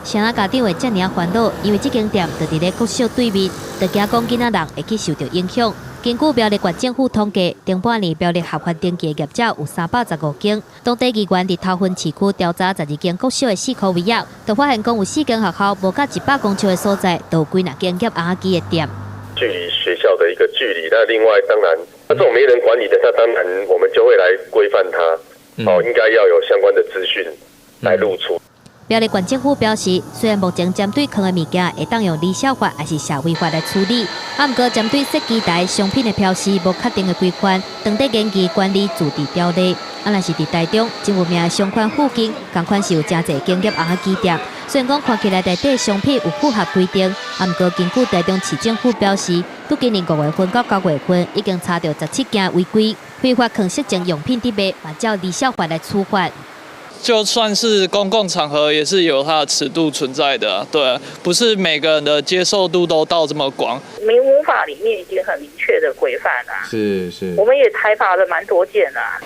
啥人家長會遮爾仔煩惱？因為這間店就佇咧國小對面，就驚講囡仔人會去受著影響。根據苗栗縣政府統計，頂半年苗栗合法登記的業者有315間。當地議員佇頭份市區調查12間國小的四箍圍仔，就發現講有四間學校無到100公尺的所在，就有幾若間夾尪仔機的店。距離學校的一個距離，那另外當然，那這種沒人管理的，那當然我們就會來規範它，哦，應該要有相關的資訊來露出。苗栗縣政府表示，雖然目前針對囥的物件會當用離校法抑是社會法來處理，啊，毋過針對設計台商品的標示無確定的規範，當地研議管理自治條例。啊，若是佇台中真有名的商圈附近，仝款是有誠濟間夾尪仔機店。雖然講看起來內底商品有符合規定，啊，毋過根據台中市政府表示，佇今年5月份到9月份，已經查著17件違規非法囥色情用品佇賣，嘛照離校法來處罰。就算是公共場合，也是有它的尺度存在的，對，不是每個人的接受度都到這麼廣。民無法裡面已經很明確的規範啦，是是，我們也裁罰了蠻多件啦。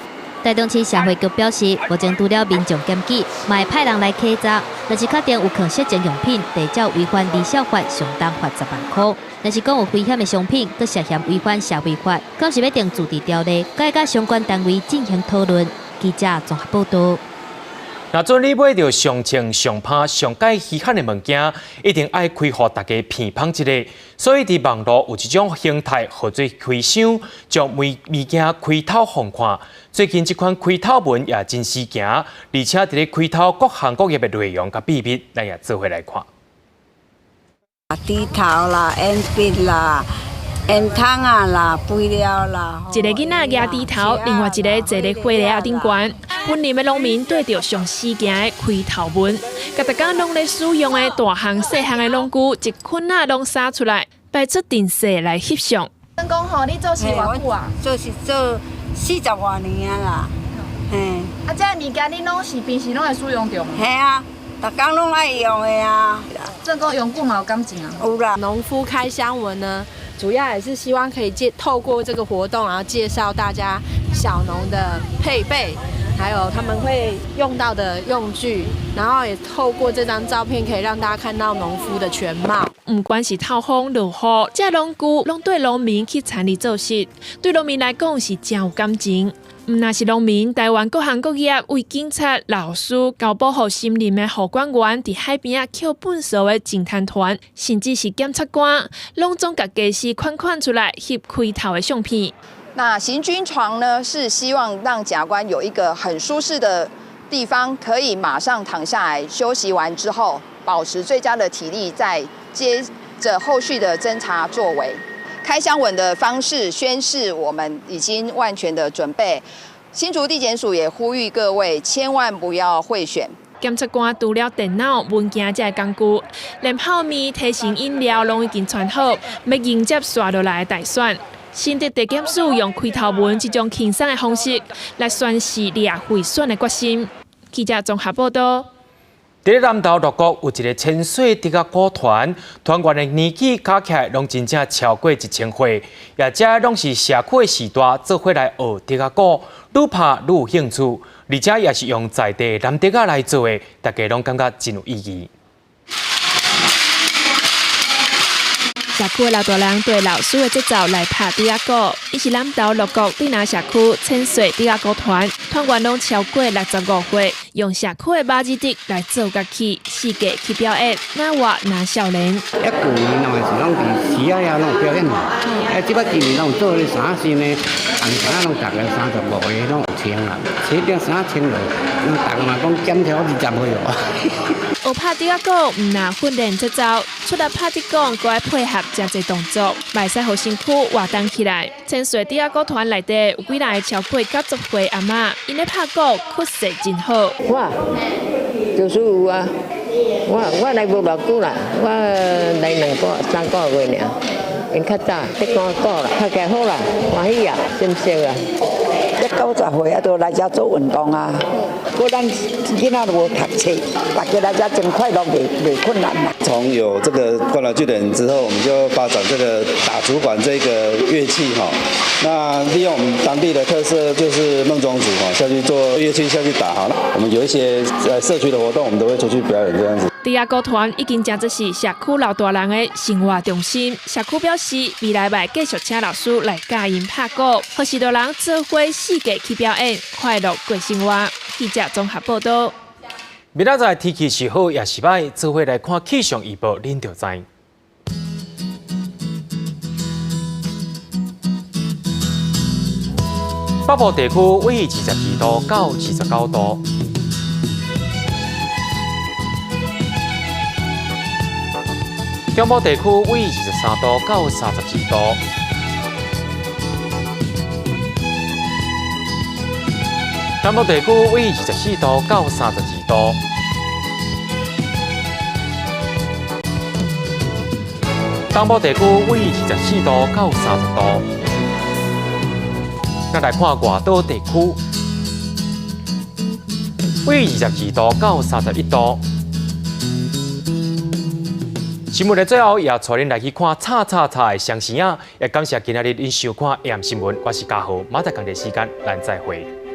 台中市社會局表示，目前除了民眾檢舉，嘛會派人來稽查。若是確定有囥色情用品，地照違反兒少法，上重罰10萬塊；若是講有危險的商品，閣涉嫌違反社會法，敢是欲訂自治條例，閣會佮相關單位進行討論。記者綜合報導。若準你買著上穿、上拍、上蓋稀罕的物件，一定愛開予大家品芳一下。所以佇網路有一種形態，號做開箱，將物件開頭予看。最近這款開頭文也真時行，而且佇咧開頭各行各業的內容佮秘密，咱也做伙來看。豬頭啦，鉛筆啦。煙筒仔啦，肥料啦。一个囡仔蜈豬頭，另外一个坐咧火爐仔頂懸。雲林的農民對著上時行的開頭文，共逐工攏咧使用的大項細項的農具，一捆仔攏撒出來，擺出陣勢來翕相。講吼，你做事偌久啊？做是做40外年啊啦，嘿。啊，這个物件你攏是平時攏會使用著？嘿啊，逐工攏愛用的啊。算講用久嘛有感情啊？有啦。農夫開箱文呢，主要也是希望可以透過這個活動，然後介紹大家小農的配備，還有他們會用到的用具，然後也透過這張照片，可以讓大家看到農夫的全貌。毋管是透風落雨，這農具攏綴農民去田裡做事，對農民來講是誠有感情。毋但是農民，台灣各行各業，為警察、老師、到保護森林的護管員，佇海邊仔抾糞埽的淨灘團，甚至是檢察官，攏總共家私款款出來翕開頭的相片。那行軍床呢，是希望讓檢察官有一個很舒適的地方，可以馬上躺下來休息完之後，保持最佳的體力，再接着後續的偵查作為。開箱文的方式宣示我們已經萬全的準備。新竹地檢署也呼籲各位千萬不要賄選。檢察官除了電腦、文件這个工具，連泡麵、提神飲料攏已經傳好，欲迎接紲落來的大選。新竹地檢署用開頭文這種輕鬆的方式來宣示掠賄選的決心。記者綜合報導。佇咧南投鹿谷有一个千歲竹仔鼓團，團員的年紀加起來攏真正超過1000歲，也這攏是社區的序大做伙來學竹仔鼓，愈拍愈有興趣，而且也是用在地南竹仔來做的，大家攏感覺真有意義。社區的老大人綴老師的節奏來拍竹仔鼓，伊是南投鹿谷竹林社區千歲竹仔鼓團，團員攏超過65歲，用社區的馬耳竹來做樂器，四界去表演，若活若少年。一舊年攏是攏佇市仔遐攏有表演，啊，這擺今年攏有做咧啥新的，紅衫攏逐个35個攏有穿啦，這件衫穿落，攏逐个嘛講減超20歲哦。學拍竹仔鼓，毋但訓練節奏，除了拍竹鼓，閣愛配合誠濟動作，嘛會使予身軀活動起來。千歲竹仔鼓團內底有幾个超過90歲阿嬤，𪜶咧拍鼓氣勢真好。我就是有啊，我來無偌久啦，我來2個3個月爾，𪜶較早咧鼓鼓啦，拍起來好啦，歡喜啊，心適啊。這90歲啊，都來遮做運動啊。閣咱囡仔都無讀冊，大家來遮真快樂，袂困難啦。從有這個關懷據點之後，我們就發展這個打竹管這個樂器哈。那利用我們當地的特色，就是孟宗竹哈，下去做樂器下去打哈。我們有一些在社區的活動，我們都會出去表演這樣子。竹仔鼓團已經成做是社區老大人的生活中心。社區表示，未來會繼續請老師來教𪜶拍鼓，予序大人做伙四界去表演，快樂過生活。記者綜合報導。明仔載天氣是好抑是䆀，做伙來看氣象預報，恁就知。北部地區為22度到29度。中部地區為23度到32度。南部地區為24度到32度。東部地區為24度到30度。咱來看外島地區，為22度到31度。新聞的最後，也帶恁來去看吵吵吵的雙生仔，也感謝今仔日恁收看 AM 新聞，我是嘉豪，明仔載仝個時間，咱再會。